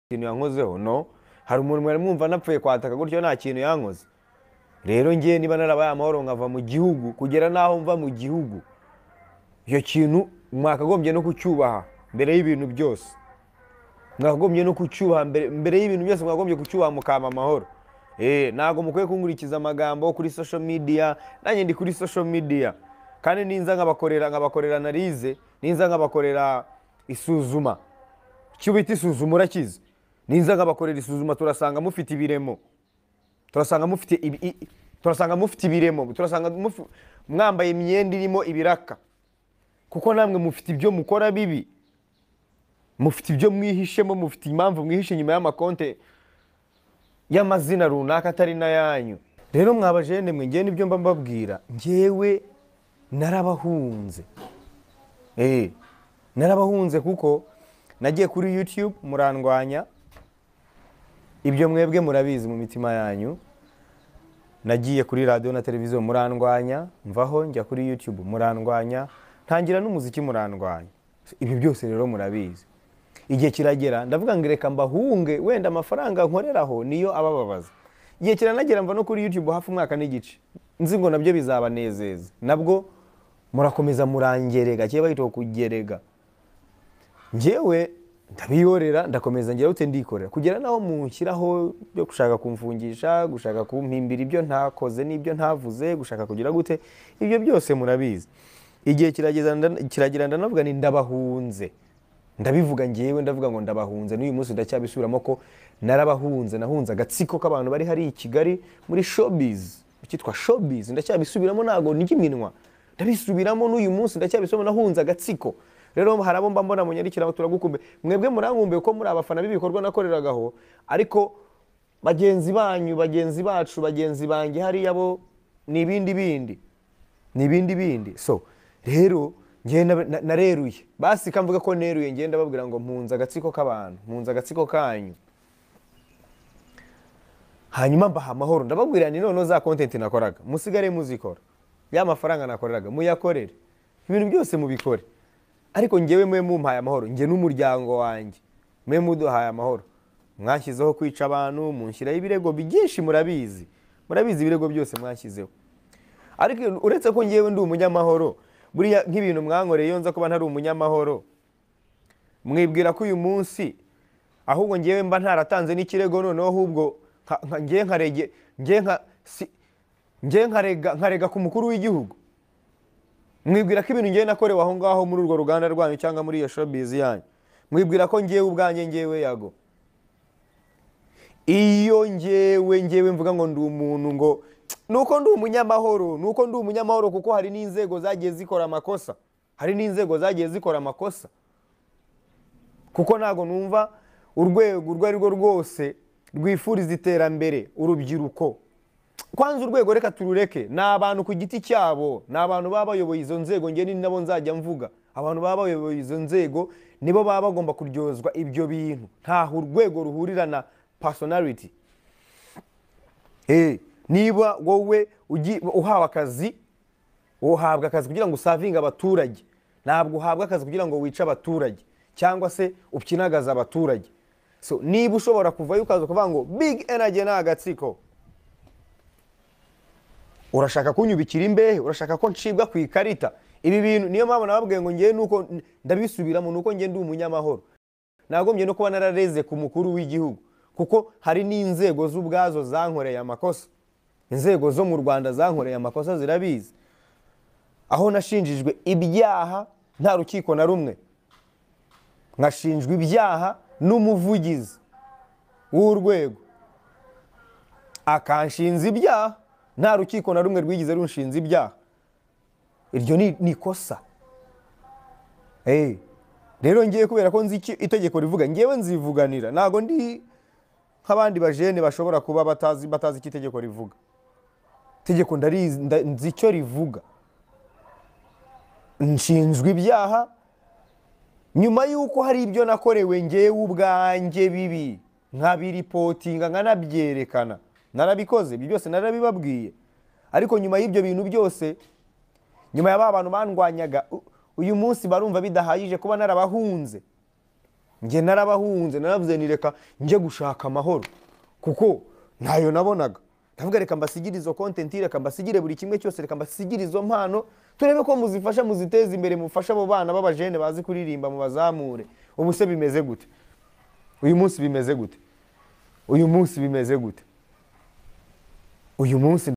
Kintu yankozeho no hari umuntu mwari mwumva napfuye kwataka gutyo, nta kintu yankoze. Rero ngewe niba narabaye amahoro nkava mu gihugu, kugera n'aho mva mu gihugu, icyo kintu mwakagombye no kucyubaha mbere y'ibintu byose. Mwakagombye no kucyubaha mbere y'ibintu byose, mwakagombye kucyubaha mukama amahoro. Ntabwo mukwiye kunkurikiza amagambo kuri social media. Nanjye ndi kuri social media, kandi ninza nkabakorera analyse, ninza nkabakorera isuzuma, icyo bita isuzuma urakizi, ninza nkabakorera isuzuma, turasanga mufite ibiremo, turasanga mufite ibiremo, turasanga mwambaye imyenda irimo ibiraka, kuko namwe mufite ibyo mukora bibi, mufite ibyo mwihishemo, mufite impamvu mwihishe inyuma y'amakonte y'amazina runaka atari n'ayanyu. Rero mwabajene mwe, ngewe nibyo mba mbabwira, ngewe narabahunze. Narabahunze kuko nagiye kuri YouTube murandwanya, ibyo mwebwe murabizi mu mitima yanyu. Nagiye kuri radio na televiziyo murandwanya, mvaho njya kuri YouTube murandwanya, ntangira n'umuziki murandwanya. Ibyo byose rero murabizi. Igihe kiragera ndavuga ngo reka mbahunge, wenda amafaranga nkoreraho niyo abababaza. Igihe kiranagera mva no kuri YouTube hafi umwaka n'igice, nzi ngo nabyo bizabanezeza, nabwo murakomeza murangerega, kiba bayitwa kugerega. Njyewe ndabiyorera, ndakomeza ngira ute, ndikorera, kugera naho munshyiraho byo gushaka kumfungisha, gushaka kumpimbira ibyo ntakoze n'ibyo ntavuze, gushaka kugira gute, ibyo byose murabizi. Igihe kiragera ndanavuga ni ndabahunze. Ndabivuga ngewe, ndavuga ngo ndabahunze, n'uyu munsi ndacyabisubiramo ko narabahunze. Nahunze agatsiko k'abantu bari hari i Kigali muri showbiz, cyitwa showbiz, ndacyabisubiramo, ntago n'iminwa, ndabisubiramo n'uyu munsi ndacyabisubiramo, nahunze agatsiko. Rero hari abo mba mbona munyandikira turagukumbe, mwebwe murankumbe ko muri abafana b'ibikorwa nakoreragaho, ariko bagenzi banyu, bagenzi bacu, bagenzi banjye hariya bo ni ibindi bindi, ni ibindi bindi. So rero ngewe nareruye, basi kamvuga ko neruye, ngewe ndababwira ngo mpunze agatsiko k'abantu, mpunze agatsiko kanyu, hanyuma mbaha amahoro. Ndababwira ni noneho za content nakoraga musigare muzikora, ya mafaranga nakoreraga muyakorere, ibintu byose mubikore, ariko ngewe mwe mumpaye amahoro, nge n'umuryango wanjye mwe muduhaye amahoro. Mwashyizeho kwica abantu, munshyiraho ibirego byinshi, murabizi, murabizi ibirego byose mwashyizeho. Ariko uretse ko ngewe ndi umunyamahoro, buriya nk'ibintu mwankoreye iyo nza kuba ntari umunyamahoro, mwibwira ko uyu munsi ahubwo ngewe mba ntaratanze n'ikirego, noneho ahubwo ngewe nkarege, ngewe nka si, ngewe nkarega, nkarega ku mukuru w'igihugu. Mwibwira ko ibintu ngewe nakorewe aho ngaho muri urwo ruganda rwanyu cyangwa muri iyo showbiz yanyu, mwibwira ko ngewe ubwanjye ngewe Yago, iyo ngewe mvuga ngo ndi umuntu, ngo nuko ndi umunyamahoro, nuko ndi umunyamahoro, kuko hari n'inzego zagiye zikora amakosa, hari n'inzego zagiye zikora amakosa, kuko ntago numva urwego urwo ari rwo rwose rwifuriza iterambere urubyiruko. Kwanza urwego reka turureke, ni abantu ku giti cyabo, ni abantu baba bayoboye izo nzego, nge ni nabo nzajya mvuga, abantu baba bayoboye izo nzego nibo baba bagomba kuryozwa ibyo bintu. Ntaho urwego ruhurira na personality. Niba wowe uhawe akazi, uhabwa akazi kugira ngo usavinge abaturage, ntabwo uhabwa akazi kugira ngo wice abaturage cyangwa se ukinagaze abaturage. So niba ushobora kuvayo ukaza kuvuga ngo Big Energy ni agatsiko, urashaka kunyubikira imbehe, urashaka ko ncibwa ku ikarita, ibi bintu niyo mpamvu nababwiye ngo ngewe nuko ndabisubiramo, nuko ngewe ndi umunyamahoro. Nagombye no kuba narareze ku mukuru w'igihugu, kuko hari n'inzego z'ubwazo zankoreye amakosa, inzego zo mu Rwanda zankoreye amakosa zirabizi, aho nashinjijwe ibyaha nta rukiko na rumwe, nkashinjwa ibyaha n'umuvugizi w'urwego akanshinza ibyaha nta rukiko na rumwe rwigeze runshinza ibyaha. Iryo ni ikosa. Rero ngiye kubera ko nzi itegeko rivuga, ngewe nzivuganira, ntago ndi nk'abandi bajene bashobora kuba batazi icyo itegeko rivuga. Itegeko ndarizi, nzi icyo rivuga. Nshinzwe ibyaha nyuma yuko hari ibyo nakorewe ngewe ubwanjye bibi, nkabiripotinga nkanabyerekana, narabikoze ibyo byose narabibabwiye. Ariko nyuma y'ibyo bintu byose, nyuma ya ba bantu bandwanyaga, uyu munsi barumva bidahagije kuba narabahunze. Njye narabahunze, naravuze ni reka njye gushaka amahoro kuko ntayo nabonaga. Ndavuga reka mbasigire izo content, reka mbasigire buri kimwe cyose, reka mbasigire izo mpano, turebe ko muzifasha, muziteze imbere, mufashe abo bana b'abajene bazi kuririmba, mubazamure. Ubu se bimeze gute uyu munsi? Bimeze gute uyu munsi? Bimeze gute uyu munsi?